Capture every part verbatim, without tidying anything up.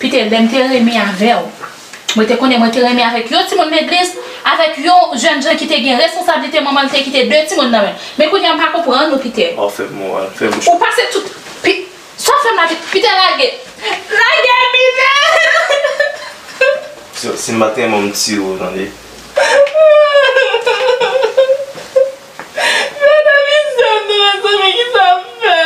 Pite, lè m te renmen avè w, mwen te konnen mwen te renmen avèk yon timoun legliz, avèk yon jèn jan ki te gen responsablite, manman l te kite de timoun nan men l. Men kounye a m pa konprann ou, Pite. Ou fè m moral, fè m. Ou pase tout. Pi-, sa w fè m la, Pite, lage. Lage, Pite! Si, si m pa t renmen w, m tiye w, tande. Gade misye, non, mezanmi, ki sa m fè?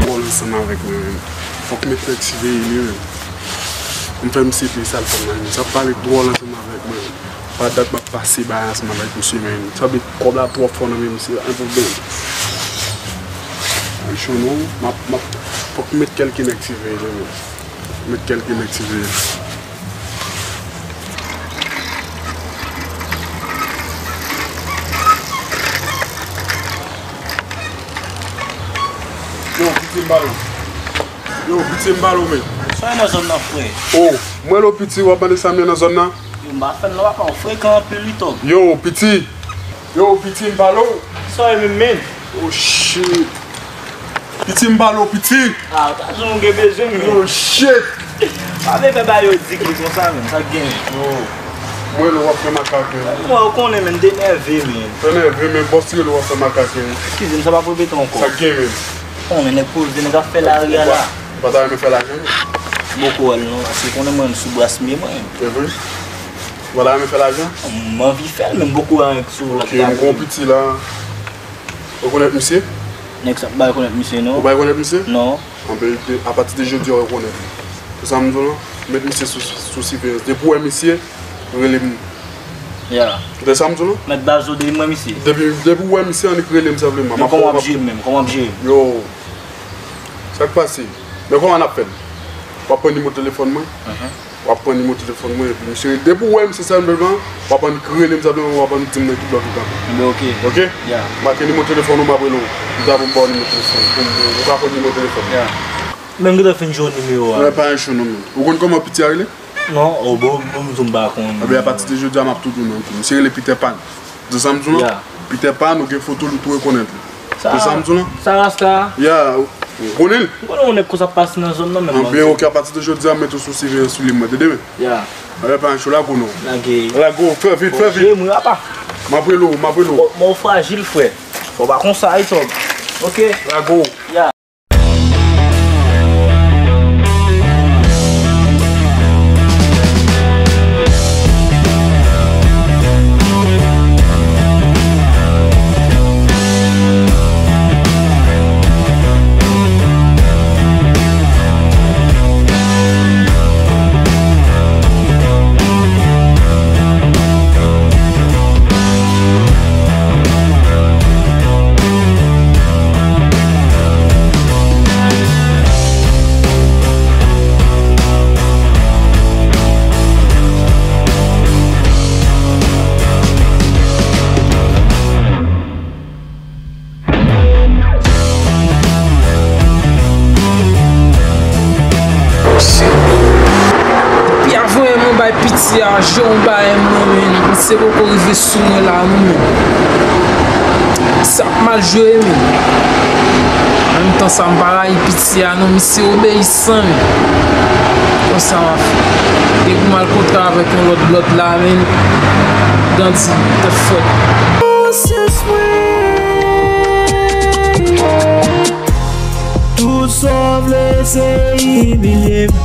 Dwòl ansanm avèk mwen menm. Fòk met nèg siveye li menm. M fè misye peye sa l fè m la menm. Sa pale dwòl ansanm avèk mwen menm. Pa dat m ap pase bagay ansanm avèk misye menm. Sanble kòb la twò fò nan men misye, pa gen pwoblèm. Ay cho non, m ap, m ap, fòk m met kèlke nèg siveye li menm. Met kèlke nèg siveye. Yo, piti m pale w. Yo, piti m pale w, men. Sa w nan zòn nan, frè? O, mwen lo piti, w ap mande sa m ye nan zòn nan? Yo, m pa fè l non, papa, w frekan anpil, wi, Tòg. Yo, piti. Yo, piti m pale w. Sa w ye menm, men? Oh, shit. Piti m pale w, piti. Ah, ou ta di w gen bezwen m, men. Oh, shit. Pa vle fè bagay yo di ki konsa, men. Sa k gen? Yo. Mwen, lè w ap fè makak, men. Mwen, ou konnen, men, m te nève, men. Te nève, men bòs rele w ap fè makak, men. Eskize m, sa p ap repete ankò. Sa k gen, men? Bon, men nèg poze, nèg ap fè lari a la. Ou pa ta renmen fè lajan, non? M poko wè l non, paske konnen mwen sou bras m ye mwen. Se vre? Ou pa ta renmen fè lajan? M anvi fè l, men m poko wè anyen sou lòt la. Ok, m gon piti la. Ou rekonèt misye? Nèg sa, m pa rekonèt misye, non. Ou pa rekonèt misye? Non. An verite, apati de jodi a, ou rekonèt li. Se sa m di w lan, met misye sou, sou siveyans. Depi w wè misye, rele m. Ya. Ou tande sa m di w lan? Mèt Bazo, depi m wè misye. Depi, depi w wè misye, annik rele m senpleman. Men kòman w ap jere m menm? Kòman w ap jere m? Yo. Sa k pase? Men kòman n ap fè l? W ap pran nimewo telefòn mwen. Mhm. W ap pran nimewo telefòn mwen, epi misye, depi w wè misye senpleman, w ap annik rele m senpleman, w ap annik di m nan ki blòk ou kanpe. Enben, ok. Ok? Ya. Make nimewo telefòn ou, m ap rele w. M ta pou m ba w nimewo telefòn. Pou m, ou ka pran nimewo telefòn. Ya. Men m gentan fin jwenn nimewo a. Non, pa yon cho non, men. Ou konn kòman piti a rele? Non, o, bon, bon, m di w m pa konn. Enben, apati de jodi a, m ap tou di w non, tou. Misye rele Peter Pan. Ou tande sa m di w lan? Ya. Peter Pan, ou gen foto l, ou tou rekonèt li. Ou tande sa m di w lan? Sa rasta? Ya, ou konnen l? M konnen yon nèg konsa pase nan zòn nan menm. Anben, ok, apati de jodi a, m mete w sou siveyans sou li, mwen, tande men. Ya. Alè, pa yon cho, lage w non. Lage. Lage w, fè vit, fè vit. Mwen, apa. M ap rele w, m ap rele w. Mwen, mwen frajil, frè. Fò w pa konsa, wi, Tòg. Ok. Lage w. Ya. Piti a, jan w bay mwen, men, misye poko rive sou mwen la, non, men. Sa ap mal jwe, men. An menm tan sa, m pa rayi piti a, non, misye obeyisan, men. Konsa m ap fè. Depi m al kontre avèk yon lòt blòd la, men. Gandi, tèt frèt. Tout sa w vle se imilye m.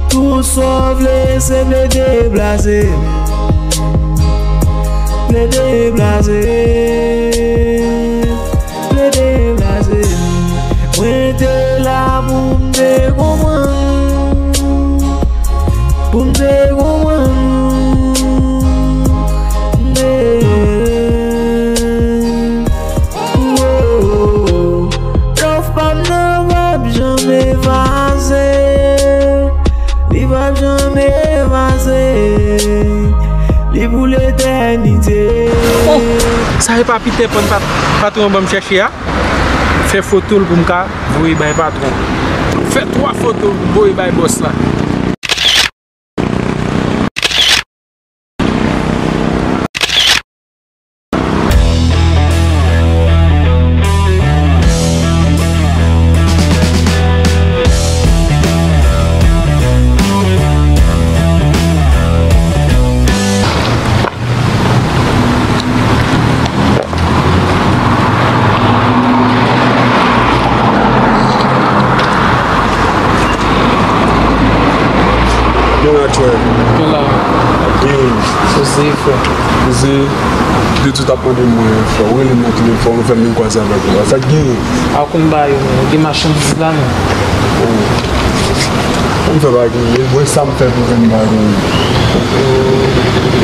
Tout sa w vle se plede blaze m. Plede blaze m. Plede blaze m. Mwen te la pou m te konprann. Pou m te konprann. Love pa m nan p ap janm efase. Li p ap janm efase. Li pou letènite. Oh, sa e pa Peter Pan pat-, patwon an ban m chèche a? Fè foto l pou m ka voye bay patwon. Fè twa foto pou voye bay bòs la. Byen atwè. Byen la. Byen. Poze, frè. Poze. Kite tout ap mande mwen, frè. Ou rele m nan telefòn, ou fè m vin kwaze avèk ou. Sa k genyen? A, ou konn bagay yo, non. Ou gen machandiz la, non. Oh. Ou fè bagay, mwen sa m fè pou vin bagay.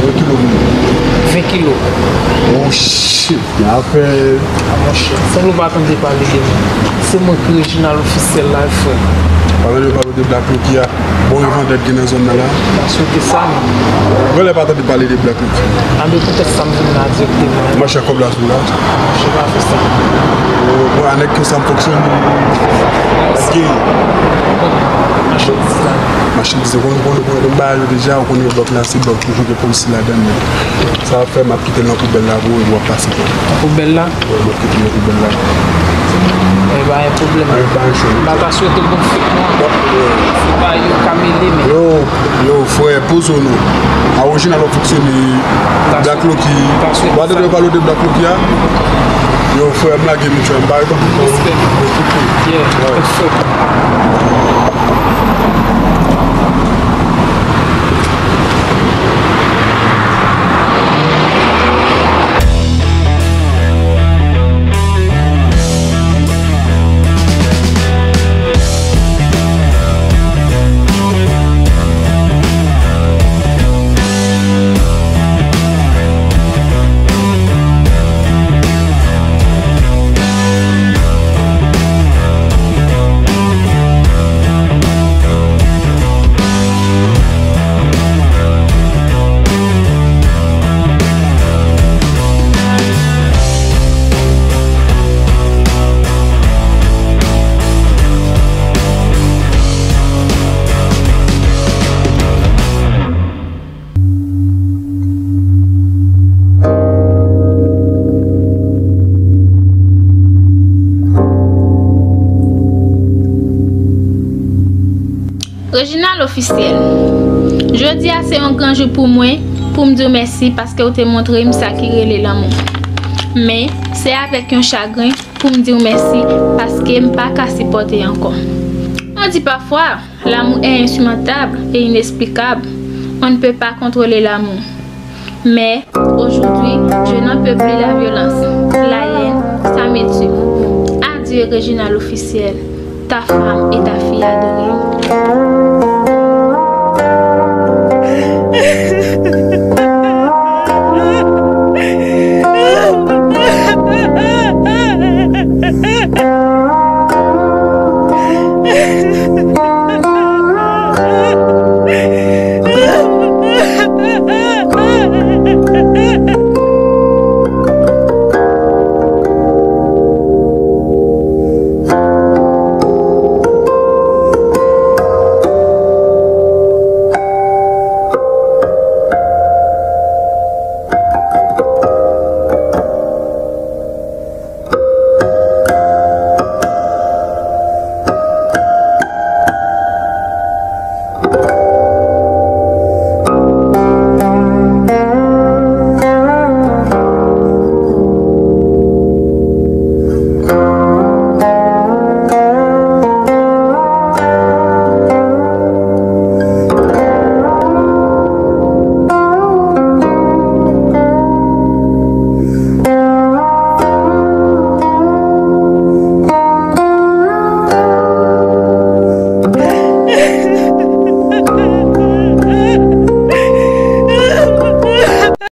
Ven kilo pou mwen. Ven kilo. Oh, shit. Gen afè. A, monchè, sanble w pa tande pale de mwen. Se mwen ki Reginald Ofisyèl la, wi, frè. Pa tande w pale de Black Lucky a. Bon revandè k gen nan zòn nan la. Pa swete sa, non. Genlè pa tande pale de Black Lucky. A, men poutèt sa m vin la dirèkteman. Monchè, kòb la sou la. Monchè, pa fè sa. Bon, a nèg konsa m fonksyone. Èske machandiz la. Machandiz, ou konn, ou konn, ou konn bagay yo deja, ou konnen blòk la, se blòk toujou gen polis ladann. Sa ap fè m ap kite l nan poubèl la pou ou, epi w ap pase pran. Nan poubèl la? Wi, m ap kite l nan poubèl la. E pa gen pwoblèm. Pa gen, pa gen chou. M pa ta swete l bon fèt non. Bon, wi. Fò pa yo ka mele men. Yo, yo, frè, poze w non. A Reginald w ap fonksyone. Black Lucky. W pa tande yo pale w de Black Lucky a? Yo, frè, m lage m, frè, m pa reponn pou ou. Respè. Yeah, respè. Reginald Ofisyèl. Jodi a se yon gran jou pou mwen, pou m di w mèsi paske w te montre m sa ki rele lanmou. Men, se avèk yon chagren pou m di w mèsi paske m pa ka sipòte ankò. On dit parfois, l'amour est insurmontable et inexplicable. On ne peut pas contrôler l'amour. Mais aujourd'hui, je n'en peux plus la violence, la haine, ça me tue. Adieu, Reginald Ofisyèl, ta femme et ta fille adorée.